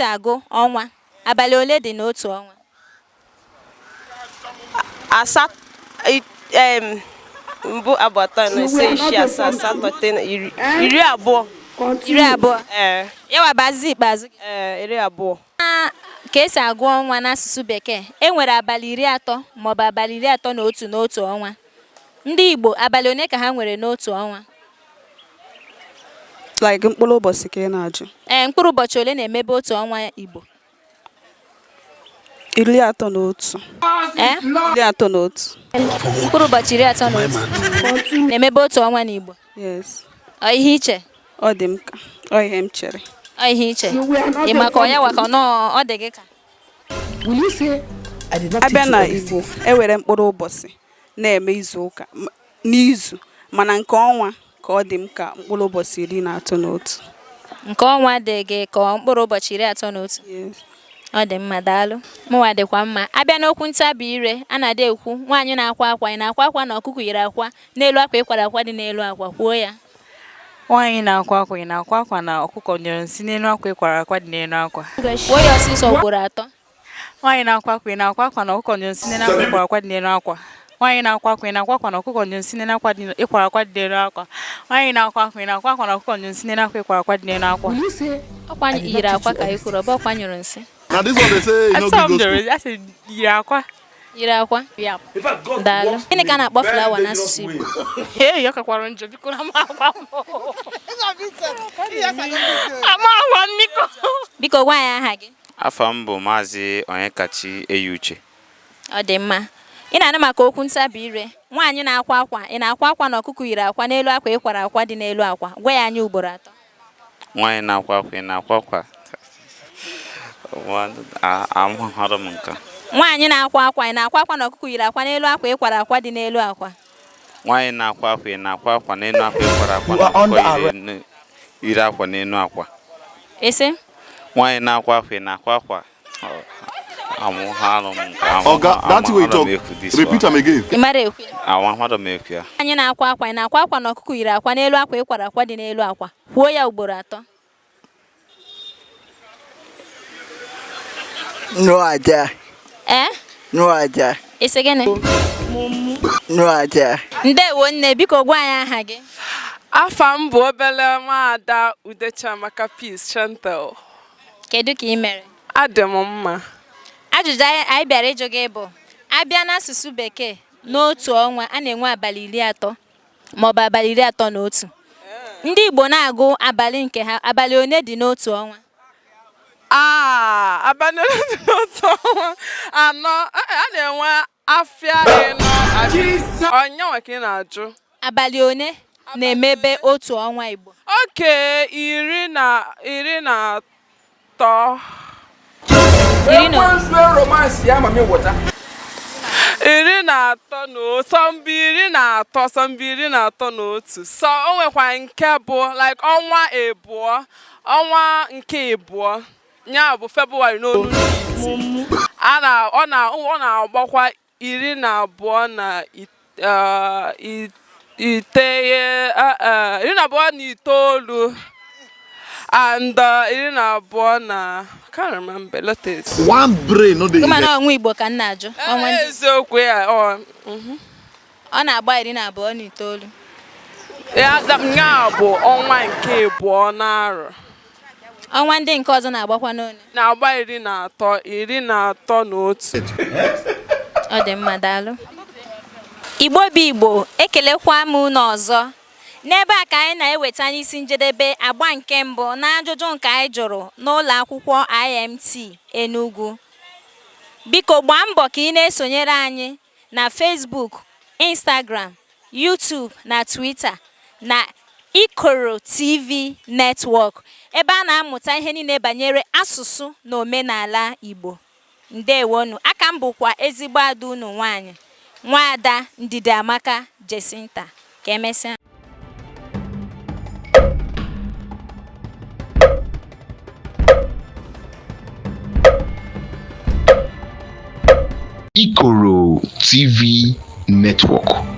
si agụ ọnwa, abalị ole dị n'otu ọnwa? Mbụ, abụọ, atọ, anọ, ise, isii, asaa, asatọ, iteghete, iri, 20. 20? Ee. Yawa bụ azịza ikpeazụ gị? Ee, 20. Ka esi agụ ọnwa n'asụsụ Bekee, e nwere abalị 30 maọbụ abalị 31 n'otu ọnwa. Ndị Igbo, abalị one ka ha nwere n'otu ọnwa? Like mkpụrụ ụbọchị ka ị na-ajụ? Ee, mkpụrụ ụbọchị ole na-emebe otu ọnwa Igbo? 31. Ee? 31. Mkpụrụ ụbọchị 31 na-emebe otu ọnwa n'Igbo? Yes. Ọ ihe i che? Ọ dị m ka ọ ihe m chere. Ọ ihe i che? Ị maka ọ yawa ka ọ dị gị ka? Abịa na Igbo, e were mkpụrụ ụbọchị na-eme izu ụka n'izu, mana nke ọnwa ka ọ dị m ka mkpụrụ ụbọchị 31. Nke ọnwa dị gị ka mkpụrụ ụbọchị 31? Yes. Ọ dị mma, daalụ. Mụnwa dịkwa mma. Abịa n'okwu ntabi ire, a na-adị ekwu nwaanyị na-akwa akwa, ị na-akwa akwa na ọkụkọ yiri akwa n'elu akwa ịkwara akwa dị n'elu akwa, kwuo ya. Nwaanyị na-akwa akwa, ị na-akwa akwa na ọkụkọ nyụrụ nsị n'elu akwa ịkwara akwa dị n'elu akwa. Kwuo ya ọsịsọ ugboro atọ. Nwaanyị na-akwa akwa, ị na-akwa akwa na ọkụkọ nyụrụ nsị n'elu akwa ịkwara akwa dị n'elu akwa. Nwaanyị na-akwa akwa, ị na-akwa akwa na ọkụkọ nyụrụ nsị n'elu akwa dị ịkwara akwa dị n'elu akwa. Nwaanyị na-akwa akwa, ị na-akwa akwa na ọkụkọ nyụrụ nsị n'elu akwa ịkwara akwa dị n'elu akwa. Ọkwa yiri akwa ka ị kwuru, ọ bụ ọkwa nyụrụ nsị. Na this one they say you no Asọ m gree go jụrụ, school. asị yiri akwa. Yiri akwa. Daalụ. Gịnị ka a na-akpọ flower n'asụsụ Igbo? Ee, ọ kakwara njọ, biko na ama akwa m. Ama akwa m, biko. Biko gwa anyị aha gị. Afa m bụ Maazị Onyekachi Eyuche. Ọ dị mma. Ị na-anụ maka okwu ntabi ire. Nwaanyị na-akwa akwa, ị na-akwa akwa na ọkụkọ yiri akwa n'elu akwa ịkwara akwa dị n'elu akwa. Gwa ya anyị ugboro atọ. Nwaanyị na-akwa akwa, ị na-akwa akwa. Ahụrụ m nke a. Nwaanyị na-akwa akwa, ị na-akwa akwa na ọkụkọ yiri akwa n'elu akwa ịkwara akwa dị n'elu akwa. Nwaanyị na-akwa akwa, ị na-akwa akwa n'elu akwa ịkwara akwa na ọkụkọ yiri akwa n'elu akwa. Ị sị? Nwaanyị na-akwa akwa, ị na-akwa akwa. Oga, that way you talk, repeat am again. Ị mara ekwu? Ahụrụ m ekwu ya. Nwaanyị na-akwa akwa, ị na-akwa akwa na ọkụkọ yiri akwa n'elu akwa ịkwara akwa dị n'elu akwa. Kwuo ya ugboro atọ. No idea. Ee? No idea. Ị sị gịnị? No idea. Ndewo nne, biko gwa anyị aha gị. Afa m bụ obele nwaada Udechiamaka Peace Chantel. Kedu ka ị mere? Adị m mma. Ajụjụ anyị bịara ịjụ gị bụ, abịa n'asụsụ Bekee, n'otu ọnwa a na-enwe abalị 30 maọbụ abalị 31. Ndị Igbo na-agụ abalị nke ha, abalị one dị n'otu ọnwa? Aa, abalị ole dị n'otu ọnwa? Anọ. A na-enwe afịa ịnọ. Ọ nyanwa ka ị na-ajụ? Abalị one na-emebe otu ọnwa Igbo? Okay, 13. Iri na 13 na sọmbi 13, sọmbi 31. So o nwekwa nke bụ like ọnwa ịbụọ, ọnwa nke ịbụọ ya bụ Febụwarị n'olu ndị iti. A na ọ na ọ na-agbakwa 29, 29 and 20 na, I can't remember, let it. One brain no dey Mana ọnwa Igbo ka m na-ajụ. Ọnwa ndị Eziokwu ya ọ Ọ na-agba 29. Ya ya bụ ọnwa nke ịbụọ n'arọ. Ọnwa ndị nke ọzọ na-agbakwa n'one? Na-agba 13, 31. Ọ dị mma, daalụ. Igbo bụ Igbo, ekelekwa m unu ọzọ. N'ebe a ka anyị na-eweta n'isi njedebe agba nke mbụ na ajụjụ nke anyị jụrụ n'ụlọ akwụkwọ IMT Enugu. Biko gbaa mbọ ka ị na-esonyere anyị na Facebook, Instagram, YouTube na Twitter na Ikoro TV Network, ebe a na-amụta ihe niile banyere asụsụ na omenala Igbo. Ndewonu. Aka m bụkwa ezigbo ada unu nwaanyị, Nwaada Ndidiamaka Jacinta. Ka emesịa. Ikoro TV Network.